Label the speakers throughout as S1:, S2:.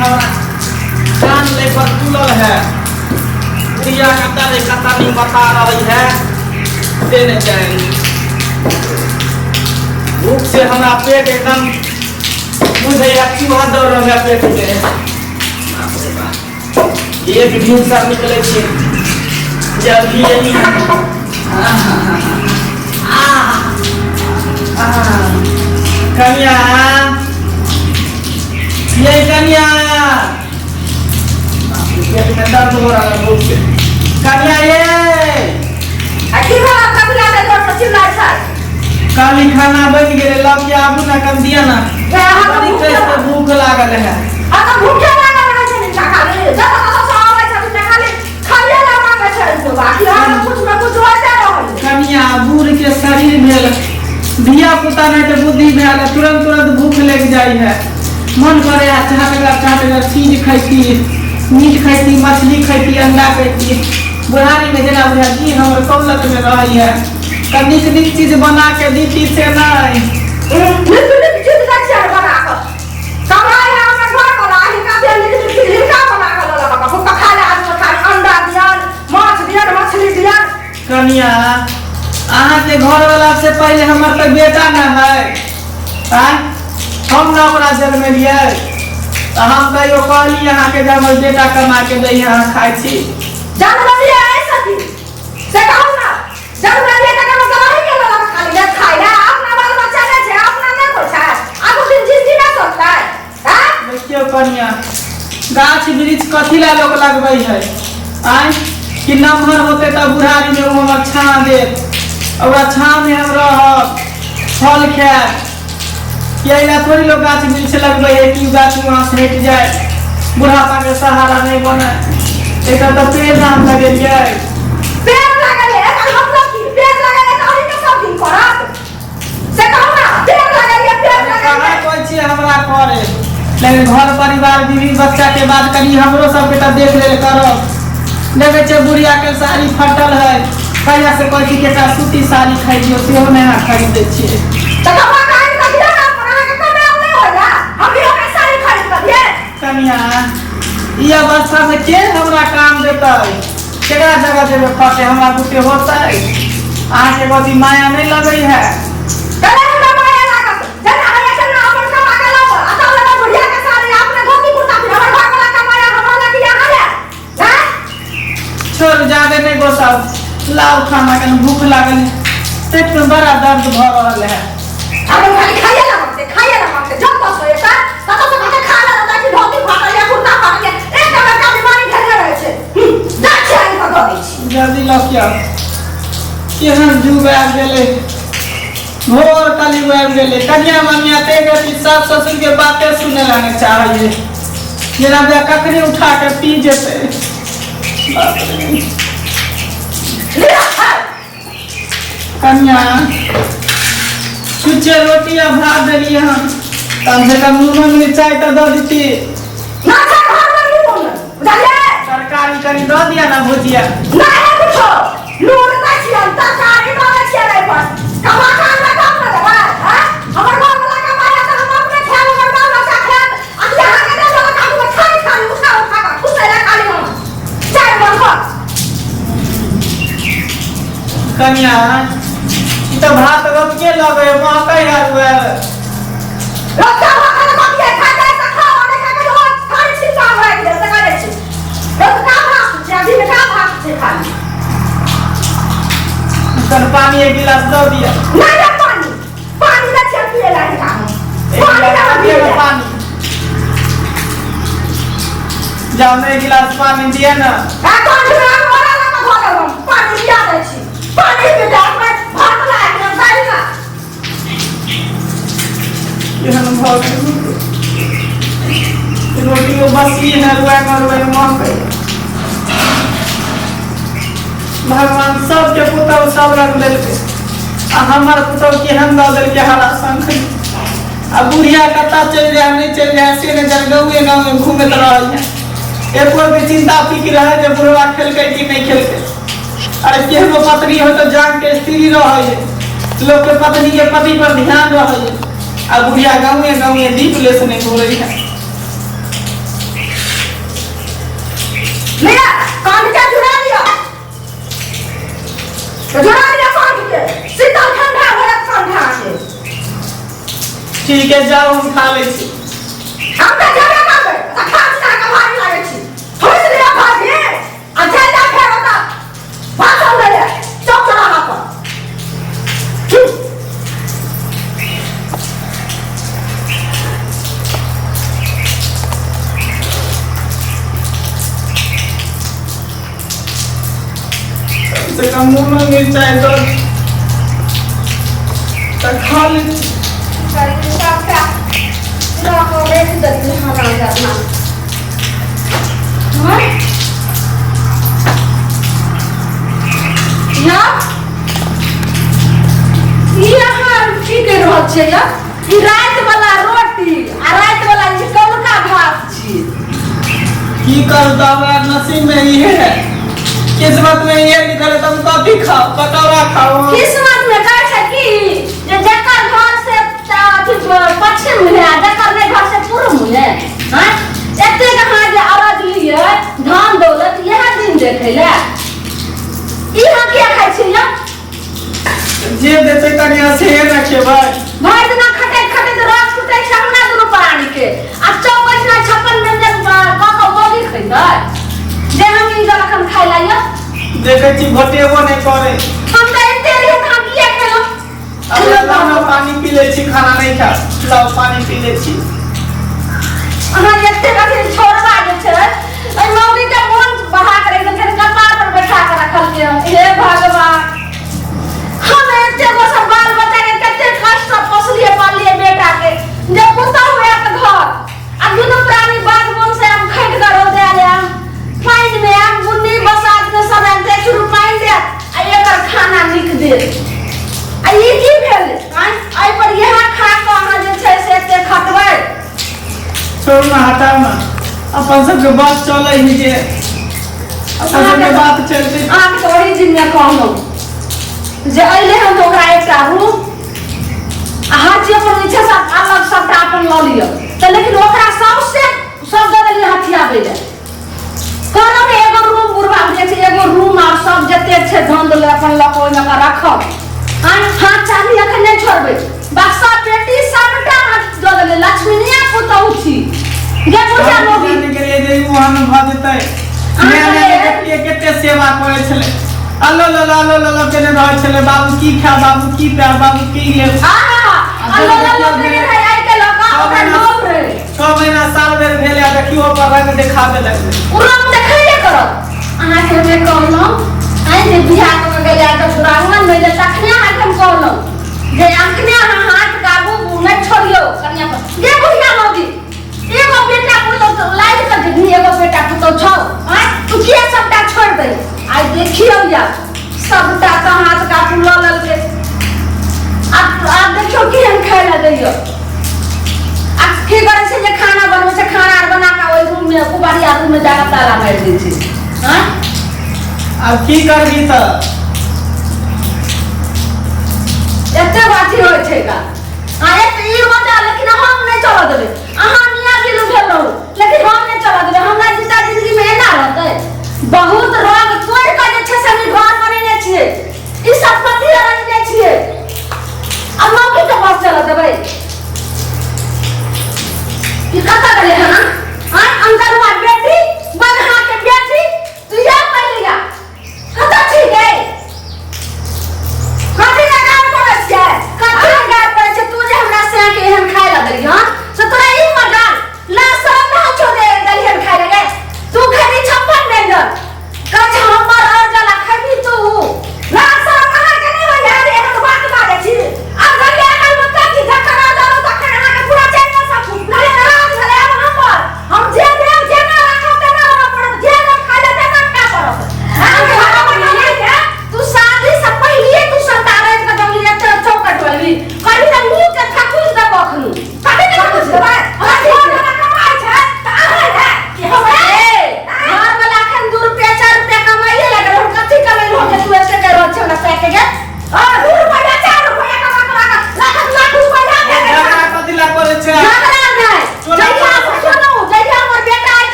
S1: हमरा कान ले पर तुलल है। बुढ़िया कत्ता रे कत्ता नहीं बता रही है, से नहीं जाएंगे। भूख से हमरा पेट एकदम बुझे चूहा दौड़ रहल है पेट से। बाप रे बाप, एक भिनसर निकले छी जल्दी यही। कनिया, ये कनिया, पेट में दर्द हो रहा है भूख से। कनिया ये
S2: आ की भेल कथी लागे तोर से चिल्लाइ छै?
S1: काली खाना बनि गेलै, लऽ के आबू ने, कम दिया ना।
S2: हे, अहाँके
S1: बड़ी
S2: भूख
S1: तेज से भूख लागल है।
S2: आ तऽ भूखे लागल रहै छै हिनका खाली। जतऽ कतऽ सँ अबै छथिन तऽ खाली खाइए लए मांगै छै हिनको। बाकी अहाँके कुछ ने कुछ होइते रहै।
S1: कनिया, बूढ़ के शरीर भेल, धिया पुता नहीं तो बुद्धि भेल, तुरंत तुरंत भूख लग जाइ है। मन करे है चाहटगर चाहटगर चीज खैती, मीट खैती, मछली खैती, अंडा खैती। बुढ़ारी में जेना बुझा जी हमर कौलत में रही है, तऽ नीक नीक चीज बना के दीती से नहीं।
S2: नीक नीक चीज दै छियै बना कऽ। कमाइ है हमर घर वाला, हिनका दियन नीक नीक चीज, हिनका बना कऽ लऽ लऽ कऽ खूब खाय लए आदमी खाय, अंडा दियन, माछ दियन, मछली दियन।
S1: कनिया, अहाँके घरवाला से पहिले हमर तऽ बेटा न है। आँय, हम न ओकरा जन्मेलियै? तऽ हम कहियो कहली अहाँके जे हमर बेटा कमा के दै, अहाँ खाइ छी?
S2: जन्मलियै एहि की से कहू ना। जन्मलियै तकर मतलब अहीं के लऽ कऽ खाली ले खाय लए। अपना बाल बच्चा नहि छै? अपना नहि होइ छै? आगू दिन जिंदगी नहि सोचतै? आँय?
S1: देखियौ कनिया, गाछ वृक्ष कथी लए लोक लगबै है? आँय, कि नमहर होतै तऽ बुढ़ारीमे ओ हमर छाँह देत, ओकरा छाँहमे हम रहब, फल खायब। कि एहि लए थोड़ी लोक गाछ वृक्ष लगबै है कि ओ गाछ वहाँ से हटि जाय, बुढ़ापाके सहारा नहि बनै। एकर तऽ पेड़ नाम लगेलियै।
S2: पेड़ लगेलियै, एकर मतलब की? पेड़ लगेलियै तऽ अहीं के सब दिन करत? से कहू ना। पेड़ लगेलियै, पेड़
S1: कहाँ
S2: लगेलियै।
S1: कहै छियै हमरा करे, लेकिन घर परिवार, बीवी बच्चा के बाद कनि हमरो सबके तऽ देख लेल करब। देखै छियै बुढ़िया के साड़ी फटल है, कहिया से कहै छी कि एकटा सूती साड़ी खरीदियौ, सेहो नहि अहाँ खरीद दै छियै।
S2: तऽ कमा कऽ आनि कऽ दिअ ने अपन। अहाँके कमायल नहि होइया? हम भी ओकरा साड़ी खरीद कऽ दियै?
S1: कनिया, ई अवस्था में के हमरा काम देतै? केकरा जगह जेबै खटे? हमरा बुते होतै? अहाँके अथी माया नहि लगै है?
S2: कने हमरा माया लागत। जेना होइया तेना अपन कमा कऽ लाउ आ तब लेबै बुढ़िया के साड़ी आ अपने धोती कुर्ता पिन्ह। हमर घरवला कमाया हमरा लग अहाँ लए? आँय?
S1: छोड़, जादे नहि गोसाउ, लाउ खाना, कनि भूख लागल है, पेट में बड़ा दर्द भऽ रहल है।
S2: हम खाली खाइए ला मांगते, खाइए ला मांगते। जब बस होइए त तत से कहते खा ला ताकि धोती फाटल या कुर्ता फाटल या एकटा बड़का बीमारी घेरने रहै छै। जाइ छी, आनि कऽ दऽ दै छी।
S1: जल्दी लऽ के आउ। केहन जुग आबि गेलै, घोर कलयुग आबि गेलै। कनिया मनिया ते गति सास ससुर के बाते सुने ला नहि चाहैए, जेना बुझा कखनी उठा के पी जेतै। बाप रे।
S2: लिअ खाउ।
S1: कनिया, छुच्छे रोटी आ भात देलियै हन, कम से कम नूनो मिरचाइ तऽ दऽ देती।
S2: ना छै घरमे नून, बुझलियै?
S1: तरकारी कनि दऽ दिअ ने, भुजिया।
S2: नहि है कुछो। नून दै छियनि, तरकारी दऽ दै छियनि एहिपर। कमा कऽ अनबै तब ने देबै? आँय? हमर घरवला कमाइया तऽ हम अपने खायब, हमर बाल बच्चा खायत। आ कि अहाँके देब तऽ काबू खाली खाली उठा उठा कऽ ठुसै लए खाली हम चारि मन पर।
S1: कनिया, ई तऽ भात रतके लगै महकै है उएह।
S2: रतका भात तऽ कथिए खाइ जाइ तऽ खाओ, नहि खाइ तऽ खाली छिलका राखि देब से करै छी। रतका भात छै आ दिनका भात छै खाली।
S1: कन पानी एक गिलास दऽ दिअ।
S2: नहि रे, पानी पानी दै छियै पियै लए हिनका हम?
S1: एक
S2: पानी
S1: गिलास
S2: दऽ
S1: दिअ
S2: पियै
S1: ने
S2: लए।
S1: पानी, जाउ ने, एक गिलास पानी दिअ ने।
S2: आ पानी मे हम ओरा लऽ कऽ धऽ देब? हम पानी पिया दै छी? पानी पीते अपना भात लागि गेल दालि ना।
S1: केहन भऽ गेल, रोटियो बसी है, रुआइ रुआइ महकै। भगवान सबके पुतहु सब रंग देलकै आ हमर पुतहु केहन दऽ देलकै हरा शंख। आ बुढ़िया कतऽ चलि जाय, नहि चलि जाय से नहि जान, गाँवे गाँवे घूमैत रहैए। एको बेर चिन्ता फिक्र रहै जे बुढ़वा खेलकै कि नहि खेलकै? अरे, केहनो पत्नी हो तऽ जान के स्त्री रहै, लोकके पत्नी के पति पर ध्यान रहै, आ बुढ़िया गाँवे गाँवे दीप लेसने घूरै है।
S2: लिअ कान के जुड़ा लिअ जुड़ा लिअ कान के शीतल ठंडा हो जात कान के
S1: ठीक है जाओ हम खा लै छी
S2: हम तऽ जेबे करबै तऽ खा खा के भारी लागै छी ठोसि लिअ भाभी आ चलि जाउ फेर ओतऽ भाषण दै लए चौक चौराहा पर
S1: कम से कम नूनो मिरचाइ दऽ तऽ खा लै छी।
S2: सबटा लऽ कऽ राखि देलियै खाना करना हँ या ई अहाँ की कहि रहल छियै या ई राति वाला रोटी आ राति वाला ई कौलका भात छी
S1: की करू तऽ हमरा नसीब में इहे है किस्मत में इहे लिखल है तऽ हम कथी खाउ पकौड़ा खाउ
S2: किस्मत में कहै छै की जे जकर घर से अथी पश्चिम मुहे आ जकर नहि घर से पूर्व मुहे हँ एतेक अहाँ जे अरज लियै धन दौलत इएह दिन देखै लए ई अहाँ किया खाइ छियै यौ?
S1: जे देतै कनिया से ने खेबै
S2: भरि दिना खटैत खटैत रस टूटै छै हमरा दुनू प्राणी के आ चौक ना 56 व्यंजन कऽ कऽ मौगी खैतै जे हम ई अखन खाइ ला यौ
S1: देखै छी भोटेबो नहि करै
S2: हम तऽ एते रहियै तऽ हम किया खेलहुँ
S1: अब लाओ ना पानी पी लै छी खाना नहि खायब लाओ पानी पी लै छी
S2: अहाँ एते अथी छोड़बा जे छै एहि मौगी के मोन बहा के रखि देलकै कपार पर बैठा के रखलकै हन हे भगवान हम एते गो सब बाल बच्चा के कते कष्ट से पोसलिए पाललिए बेटा के जे पुतहु आयत घर आ दुनू प्राणी बाध बन से हम खटि कऽ रौदा आयब पानि मे आयब बुन्नी बसात मे सब आयब एक शुरू पानि देत आ एकर खाना नीक देत आ ई की भेल आँय एहि पर इएह खा कऽ अहाँ जे छै से एते खटबै
S1: छोड़ ना हटाओ ना अपन सबके बात चलै ही जे अपन सबके बात चलते
S2: अहाँके तऽ ओही दिन मे कहलहुँ जे अइले हन तऽ ओकरा एकटा रूम आ हर चीज अपन जे छै सब अलग सबटा अपन लऽ लिअ तऽ लेकिन ओकरा सबसे सब दऽ देलियै हथियाबै लए कहलहुँ ने एगो रूम बुढ़बा जे छै एगो रूम आर सब जते छै धन दौलत अपन लऽ कऽ ओहिमे कऽ राखब आँय हाथ चाभी एखन नहि छोड़बै बक्सा पेटी सबटा हाथ दऽ देलियै लक्ष्मीनिया पुतहु छी गे बुढ़िया मौगी
S1: जाने के लिए जे वहाँ में भऽ जेतै नया नया मे देखलियै कते सेवा करै छलै अलो ललो अलो ललो केने रहै छलै बाबू की खाय बाबू की पाय बाबू की लेब
S2: आहा अल्लो लल्लो केने रहै आइ के लऽ कऽ ओकरा लोभ रहै
S1: 6 महीना साल भरि भेल आ देखियो ओकर रंग देखाबे लगलै
S2: ओ रंग देखेबे करत अहाँके हमे कहलहुँ आइ जे बियाह कऽ के गेलै तऽ दुरागमन भेलै तखने अहाँके हम कहलहुँ जे अखने अहाँ हाथ काबू नहि छोड़ियौ कनिया पर गे बुढ़िया मौगी एगो बेटा पुतहु लाइल कऽ देबही एगो बेटा पुतहु छौ आँय तू किया सबटा छोड़ि दे आइ देखियौ या सबटा तऽ हाथ काबू लऽ लेलकै आब आब देखियौ केहन खाय लए दैयौ आ की करै छै जे खाना बनबै छै खाना आर बना कऽ ओहि रूम मे कुबारिया रूम मे जाकऽ ताला मारि दै छै आँय
S1: आब की करबी तऽ
S2: एते बाती होइ छै का आ एक ई वजह लेकिन हम नहि चलऽ देबै अहाँ मियाँ बिलू भेल रहू लेकिन हम नहि चलऽ देबै हमरा जिंदा जिंदगी मे एना रहतै बहुत रोग तोड़ि कऽ जे छै से हम ई घर बनेने छियै ई सब पति रखने छियै आ मौगी के पास चलऽ देबै ई कतऽ गेलै हन आँय अंकलवा बेटी बगहा के बेटी तू या पहले कतऽ छी गे कथी लए गाड़ पड़ै छियै कथी लए गाड़ पड़ै छियै तू जे हमरा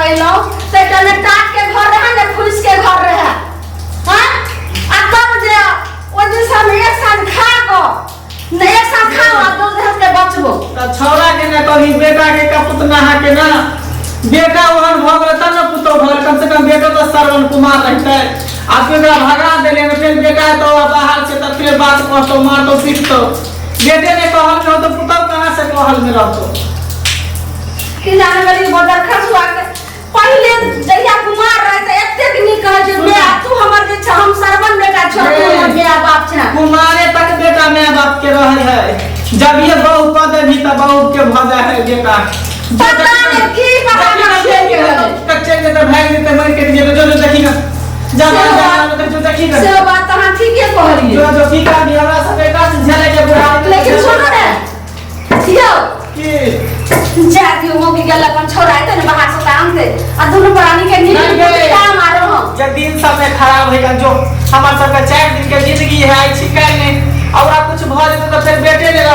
S2: अयलहुँ तऽ एकटा ने टाट के घर रहै ने फूस के घर रहै। हाँ आ तब जे ओहि दिन से हम एक साँझ खा कऽ ने एक साँझ खाओ आ दू दिन के बचबो।
S1: तऽ छौड़ा के ने कभी बेटा के कपुत नहा के ना बेटा ओहन भऽ गेल तब ने पुतोह भऽ गेल। कम से कम बेटो तऽ श्रवण कुमार रहतै। आ तू एकरा भगा देले ने, फेर बेटा एतौ आ बाहर से तऽ फेर बात कहतौ, मारतौ पीटतौ। बेटे ने कहल में होतौ, पुतोह कहाँ से कहल में रहतौ?
S2: की जाने गेली बदर खसुआ के पहिले जहिया कुमार रहे तऽ एतेक नीक कहै छै माय तू हमर जे छै हम सरवन बेटा छौ, तू हमर माय बाप छै।
S1: कुमारे तक बेटा माय बाप के रहे है, जब ये बहू कह देबी तऽ बहू के भऽ जाइ है बेटा।
S2: पता नहि की बहाना खेल के रहै।
S1: तक चलि जेतै, भागि जेतै, मरि कटि जेतै। जो जो देखी ना, जा जा जा, जो देखी ना।
S2: से बात तऽ अहाँ ठीके कहलियै।
S1: जो जो की करबी, हमरा सब एकरा से झेले के बुढ़ा।
S2: लेकिन सुनू ने यौ,
S1: की
S2: जा दियौ मौगी गेल अपन छोड़ा एतै ने बाहर से तऽ आनतै आ दुनू प्राणी के नीक
S1: नहीं गे।
S2: काम आरो हम
S1: जे दिन सब में खराब है, जो हमार सबके 4 दिन के जिंदगी है, आई छिकै नहीं और कुछ भऽ जेतै तऽ फेर बेटे ने